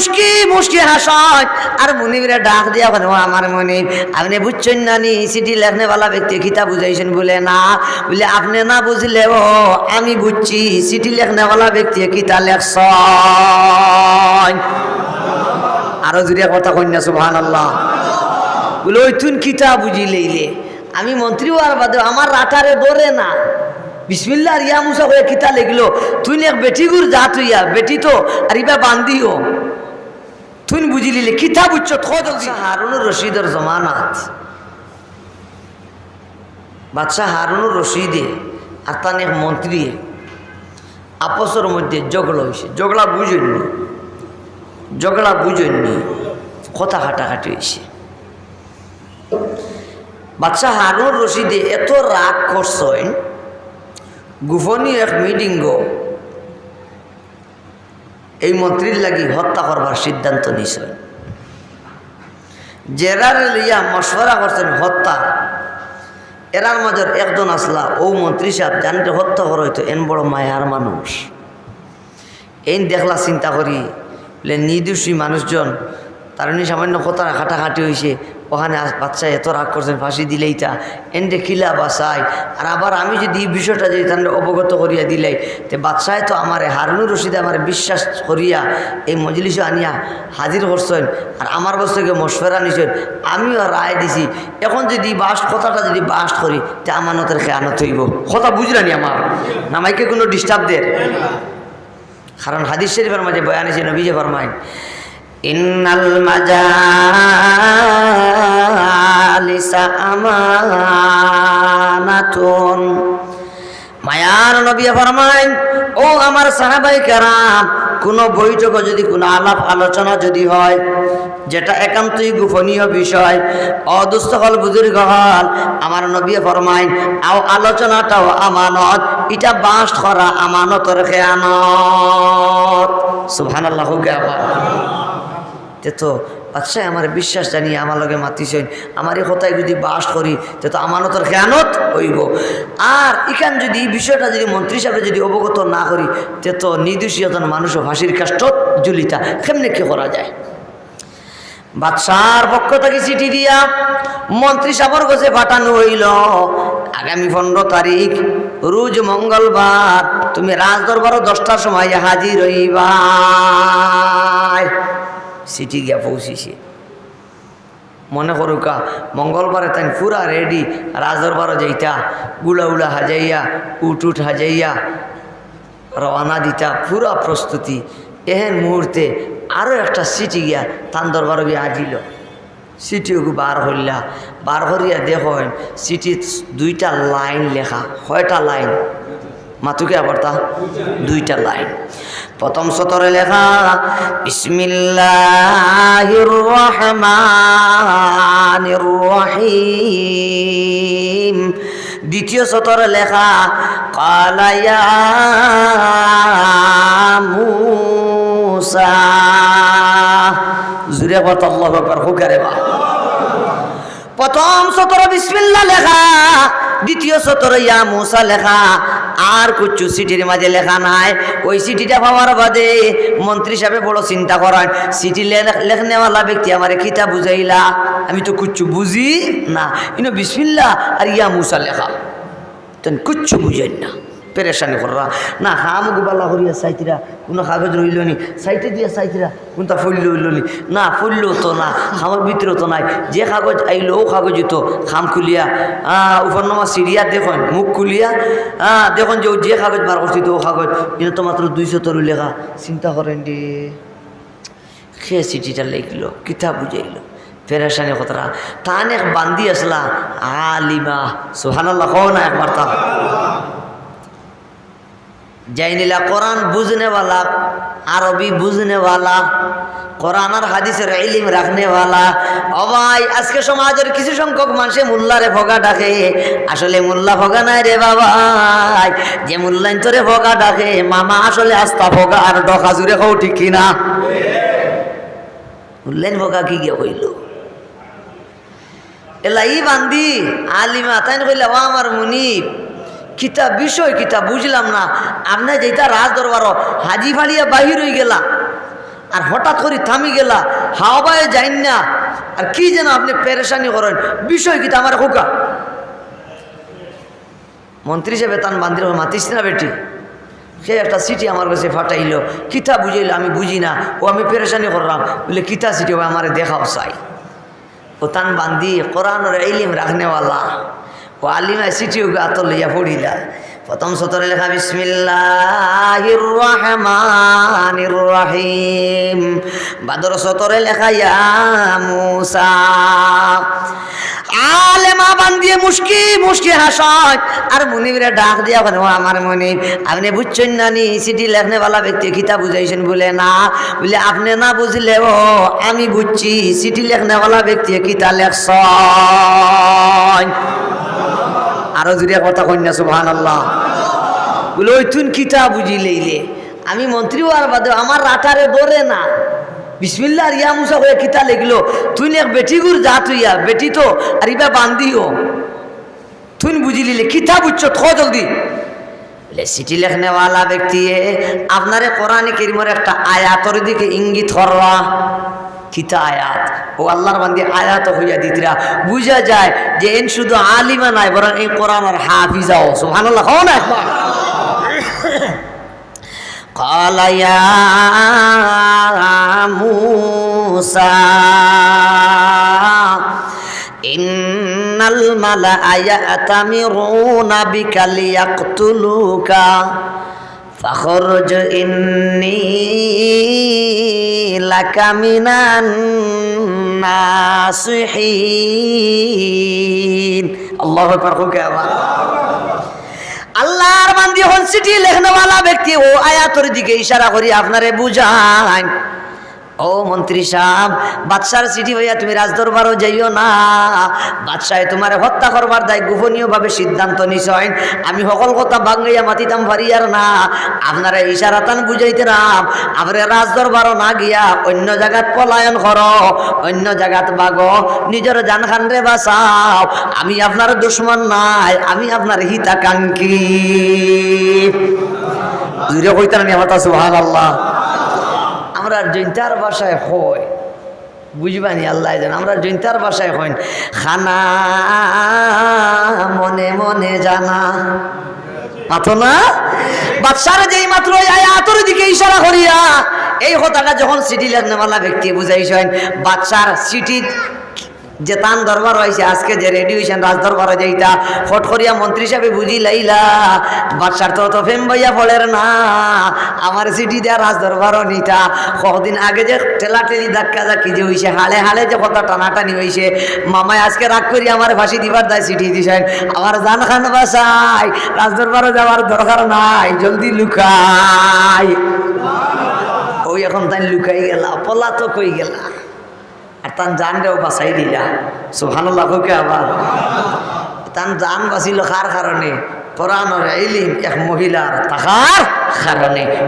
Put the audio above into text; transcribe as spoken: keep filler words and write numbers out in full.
মুশকি মুশকি হাসয়। আর মুনিবরে ডাক দিয়া কয়, "ও আমার মুনিব, আপনে বুঝছইন না নি, চিঠি লেখনেওয়ালা ব্যক্তি কিতা বুঝাইছইন?" বলে, "না।" বলে, "আপনে না বুঝলেও আমি বুঝছি, চিঠি লেখনেওয়ালা ব্যক্তি কিতা লেখছইন।" আরো জুরে কথা কইন না, সুবহানাল্লাহ। বলে, "ওই তুইন কিতা বুঝিলাইলে?" আমি মন্ত্রী অওয়ার বাদে আমার রাটারে ধরে না। বিসমিল্লাহ আর ইয়া মুসা কইয়া কিতা লেখলো? তুইন এক বেটিগুর জাত অইয়া, বেটি তো, আর ইবা বান্দিও। তুইন বুঝিলিলে, কিতা বুঝছত? কও জলদি। বাদশা হারুনুর রশিদর জমানাত, বাদশা হারুনুর রশিদে আর তান এক মন্ত্রীয়ে আপসর মধ্যে ঝগড়া অইছে। ঝগড়া বুঝইন নি, ঝগড়া বুঝইন নি, কথা কাটাকাটি অইছে। বাদশা হারুনুর রশিদে এত রাগ করছইন, গোপনীয় এক মিটিংও এই মন্ত্রীর লাগি হত্যা করবার সিদ্ধান্ত নিছইন। যেরারে লইয়া মশওয়ারা করছইন হত্যা, এরার মাঝর একজন আছলা, অউ মন্ত্রী সাব, যানরে হত্যা করা অইতো, এন বড় মায়ার মানুষ। এইন দেখলা চিন্তা করি, বলে, নির্দোষী মানুষজন, তার নি সামান্য কথা কাটাকাটি অইছে, অখানে আজ বাদশায় এত রাগ করছইন, ফাঁসি দিলাইতা, এনরে কিলা বাঁচাই। আর আবার আমি যুদি ই বিষয়টা যুদি তানরে অবগত করিয়া দিলাই, তে বাদশায় তো আমারে, হারুনুর রশিদে আমারে বিশ্বাস করিয়া এই মজলিসো আনিয়া হাজির করছইন, আর আমার গেছ থাকি মশওয়ারা নিছইন, আমিও রায় দিছি। এখন যুদি বাস্ট, কথাটা যুদি বাস্ট করি, তে আমানতর খেয়ানত অইবো। কথা বুঝরা নি আমার? না মাইকে কুনু disturb দের? কারণ হাদিস শরীফর মাঝে বয়ান আছে, নবীজি ফরমাইন, "ইন্নাল মাজালিসা আমানাতুন।" মায়ার নবী ফরমাইন, "ও আমার সাহাবায়ে কেরাম, কুনু বৈঠকো যুদি কুনু আলাপ আলোচনা যুদি হয়, যেটা একান্তই গোপনীয় বিষয়, ও দোস্ত অকল, বুজুর্গ অকল, আমার নবী ফরমাইন, আও আলোচনাটাও আমানত, ইটা বাস্ট করা আমানতর খেয়ানত।" সুবহানাল্লাহ, কউক্কা আবার। তে তো বাদশায় আমারে বিশ্বাস জানিয়া আমার লগে মাতিছইন, আমার ই কথায় যুদি বাস্ট করি, তে তো আমানতর খেয়ানত অইবো। আর ইখান যুদি, ই বিষয়টা যুদি মন্ত্রী সাবরে যুদি অবগত না করি, তে তো নির্দোষী একজন মানুষও ফাঁসির কাষ্ঠত ঝুলিতা, কেমনে কি করা যায়? বাদশার পক্ষ থাকি চিঠি দিয়া মন্ত্রী সাবর গেছে পাঠানো অইলো, আগামী পনরো তারিখ, রুজ মঙ্গলবার, তুমি রাজদরবারো দশটার সময় হাজির অইবায়। চিঠি গিয়া পৌঁছিছে। মনে করউক্কা, মঙ্গলবারে তাইন পুরা ready, রাজদরবারো যাইতা, গুলা উলা হাজাইয়া, উট উট হাজাইয়া, রওয়ানা দিতা, পুরা প্রস্তুতি। এহেন মুহূর্তে আরো একটা চিঠি গিয়া তান দরবারো গিয়া হাজির অইলো। চিঠি ওগু বার করিলা, বার করিয়া দেখইন, চিঠিত দুইটা লাইন লেখা। কয়টা লাইন? মাতুক্কা আবার তা? দুইটা লাইন। প্রথম সতরে লেখা, "বিসমিল্লাহির রহমানির রহিম।" দ্বিতীয় সতরে লেখা, "ক্বালা ইয়া মূসা।" জুরে কও তো আল্লাহু আকবার, কউক্কা রে বা। প্রথম সতরে বিসমিল্লাহ লেখা, দ্বিতীয় সতরে ইয়া মূসা লেখা, আর কুচ্ছু চিঠির মাঝে লেখা নাই। ওই চিঠিটা পাওয়ার বাদে মন্ত্রী সাবে বড় চিন্তা করইন, "চিঠি লে-, লেখনেওয়ালা ব্যক্তি আমারে কিতা বুঝাইলা, আমি তো কুচ্ছু বুঝি না।" ইনো বিসমিল্লাহ আর ইয়া মূসা লেখা, তাইন কুচ্ছু বুঝইন না, পেরেশানি কররা না। কাম ওগু বালা করিয়া চাইতরা, কুনু কাগজ রইলো নি, সাইডে দিয়া চাইতরা, কুনটা ফইল্লো অইলো নি? না, ফইল্লো তো না, কামর ভিতরে তো নাই। যে কাগজ আইলো, অউ কাগজই তো কাম খুলিয়া, আহ, উপর নমা ছিড়িয়া দেখইন, মুখ খুলিয়া, আহ, দেখইন যে অউ যে কাগজ বার করছি তো অউ কাগজ, ইনো তো মাত্র দুই সতরউ লেখা। চিন্তা করইন রে, কে চিঠিটা লেখলো, কিতা বুঝাইলো, পেরেশানি কতরা। তান এক বান্দি আছলা, আলিমা, সুবহানাল্লাহ, কও না একবার তা। যাইন ইলা কোরআন বুঝনেওয়ালা, আরবি বুঝনেওয়ালা, কোরআন আর হাদিসর ইলিম রাখনেওয়ালা। ও ভাই, আজকে সমাজর কিছু সংখ্যক মানষে মোল্লারে ফগা ডাকে, আসলে মোল্লা ফগা নায় রে বাবাই। যে মোল্লাইন্তরে ফগা ডাকে, মামা আসলে আস্তা ফগা আর ডকা, জুরে কও ঠিক কি না? মোল্লাইন ফগা কিগিয়ে কইলো? এলা ই বান্দি আলিমা তাইন কইলা, "ও আমার মুনিব, কিতা বিষয় কিতা বুঝলাম না, আপনে যেতা রাজদরবারো হাজি ফাড়িয়া বাহির অইগেলা, আর হঠাৎ করি থামি গেলা, হাওবায় যাইন না, আর কি যেন আপনে পেরেশানি করইন, বিষয় কিতা আমারে কউক্কা। মন্ত্রী সাবে তান বান্দিরে কয়, "মাতিস না বেটি, হে একটা চিঠি আমার গেছে পাঠাইলো, কিতা বুঝাইলো আমি বুঝি না, অউ আমি পেরেশানি কররাম, বুলে কিতা চিঠি, অউ আমারে দেখাও চাই।" অউ তান বান্দি কোরআনর ইলিম রাখনেওয়ালা, অউ আলিমায় চিঠি অউগু আতো লইয়া পড়িলা। প্রথম সতরে লেখা, "বিসমিল্লাহির রহমানির রহিম।" বাদর সতরে লেখা, "ইয়া মুসা।" আলেমা বান্দিয়ে মুশকি মুশকি হাসইন, আর মুনিবরে ডাক দিয়া কইন, "ও আমার মুনিব, আপনে বুঝছইন না নি, চিঠি লেখনেওয়ালা ব্যক্তিয়ে কিতা বুঝাইছইন?" বুলে, "না।" বুলে, "আপনে না বুঝলেও আমি বুঝছি, চিঠি লেখনেওয়ালা ব্যক্তিয়ে কিতা লেখছইন।" আরো জুরে কথা কইন না, সুবহানাল্লাহ। বুলে, "অউ তুইন কিতা বুঝিলাইলে? আমি মন্ত্রী অওয়ার বাদে আমার রাটারে ধরে না। বিসমিল্লাহ আর ইয়া মুসা কইয়া কিতা লেখলো? তুইন এক বেটিগুর জাত অইয়া, বেটি তো, আর ইবা বান্দিও।" তুইন বুঝিলিলে, কিতা বুঝছত, ক জলদি। বুলে, "চিঠি লেখনেওয়ালা ব্যক্তিয়ে আপনারে কোরআনে করিমর একটা আয়াতর দিকে ইঙ্গিত কররা।" কিতা আয়াত? অউ আল্লার বান্দি আয়াত কইয়া দিতরা। বুঝা যায় যে এইন শুধু আলিমা নায়, বরং এই কোরআনর হাফিজাও। সুবহানাল্লাহ, কও না একবার। قال يا موسى إن الملأ يأتمرون بك ليقتلوك فاخرج إني لك من الناصحين। আল্লাহু আকবার, কও কে আবার। আল্লার বান্দি অখন চিঠি লেখনেওয়ালা ব্যক্তি অউ আয়াতর দিকে ইশারা করি আপনারে বুঝাইন। ও মন্ত্রী সাব, বাদশার চিঠি পাইয়া তুমি রাজদরবারো যাইও না। বাদশায় তুমারে হত্যা করবার দায় গোপনীয়ভাবে সিদ্ধান্ত নিছইন। আমি হকল কথা ভাঙ্গাইয়া মাতিতাম পারিয়ার না। আপনারে ইশারাতান বুঝাইতরাম, আপনারে রাজদরবারো না গিয়া অইন্য জাগাত পলায়ন করো, অইন্য জাগাত ভাগো, নিজর জানখানরে বাঁচাও। আমি আপনার দুশমন নায়, আমি আপনার হিতাকাঙ্ক্ষী। জুরে কইতা না নি আমার তা সুবহানাল্লাহ। আমরার জৈন্তার ভাষায় কয়, বুঝবা নি আল্লায় জানে, আমরার জৈন্তার ভাষায় কইন, "খানা মনে মনে জানা।" মাতো না? বাদশারে যেই মাত্র এই আয়াতর দিকে ইশারা করিয়া এই কথাটা যখন চিঠি লেখনেওয়ালা ব্যক্তি বুঝাইছইন, বাদশার চিঠি যে তান দরবার অইছে, আজকে যে ready অইছইন রাজদরবারো যাইতা, ফট করিয়া মন্ত্রী সাবে বুঝিলাইলা, বাদশার তো অত ফেম বইয়া পড়ের না, আমার চিঠি দিয়া রাজদরবারো নিতা। কতদিন আগে যে ঠেলাঠেলি ধাক্কাধাক্কি যে অইছে, হাড়ে হাড়ে যে কত টানাটানি অইছে, মামায় আজকে রাগ করি আমার ফাঁসি দিবার দায় চিঠি দিছইন, আমার জানখান বাঁচাই, রাজদরবারো যাওয়ার দরকার নাই, জলদি লুকাই। অউ অখন তাইন লুকাই গেলা, পলাতক অইগেলা। আর তান জানরেও বাঁচাই দিলা। সুবহানাল্লাহ, কও কে আবার। তান জান বাঁচিলো কার কারণে? কোরআনর ইলিম এক মহিলার থাকার কারণে।